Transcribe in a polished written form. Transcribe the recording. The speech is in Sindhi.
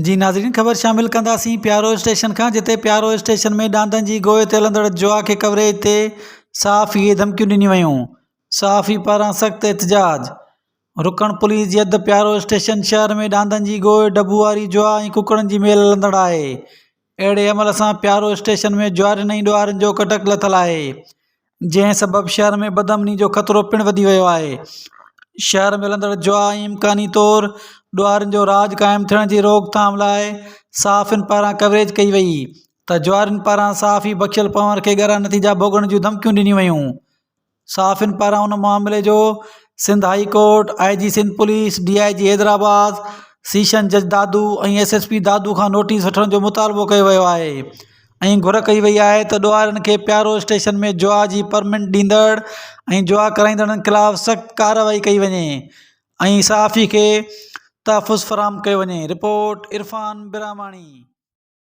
جي ناظرين خبر شامل ڪنداسين پيارو اسٽيشن کان جتي پيارو اسٽيشن ۾ ڏاندن جي گوء تي هلندڙ جوا کي ڪوريج تي صحافي کي ڌمڪيون ڏنيون ويون صحافي پاران سخت احتجاج رڪڻ پوليس جي حد پيارو اسٽيشن شهر ۾ ڏاندن جي گوء ڊبو واري جوا ۽ ڪڪڙن جي ميل هلندڙ آهي اهڙي عمل سان پيارو اسٽيشن ۾ جوارين ۽ ڏوهارين جو ڪٽڪ لٿل آهي جنهن سبب شهر ۾ بدامني جو خطرو پڻ وڌي ويو آهي. شهر ۾ هلندڙ جوا ۽ امڪاني طور ڏوهارين جو راڄ قائم ٿيڻ جي روڪٿام لاء صحافين پاران ڪوريج ڪئي وئي ته جوارين پاران صحافي بخشل پنهور کي ڳرا نتيجا ڀوڳڻ جون ڌمڪيون ڏنيون ويون. صحافين پاران ان معاملي جو Sindh high court, I G Sindh police, D I G Hyderabad, session جج Dadu ۽ S S P Dadu کان نوٽيس وٺڻ جو مطالبو ڪيو ويو آهي ۽ گهر ڪئي وئي آهي ته ڏوهارين کي پيارو اسٽيشن ۾ جوا جي پرمٽ ڏيندڙ ۽ جوا ڪرائيندڙن خلاف سخت ڪارروائي ڪئي وڃي ۽ صحافي کي تحفظ فراهم ڪيو وڃي، رپورٽ، عرفان براهماڻي.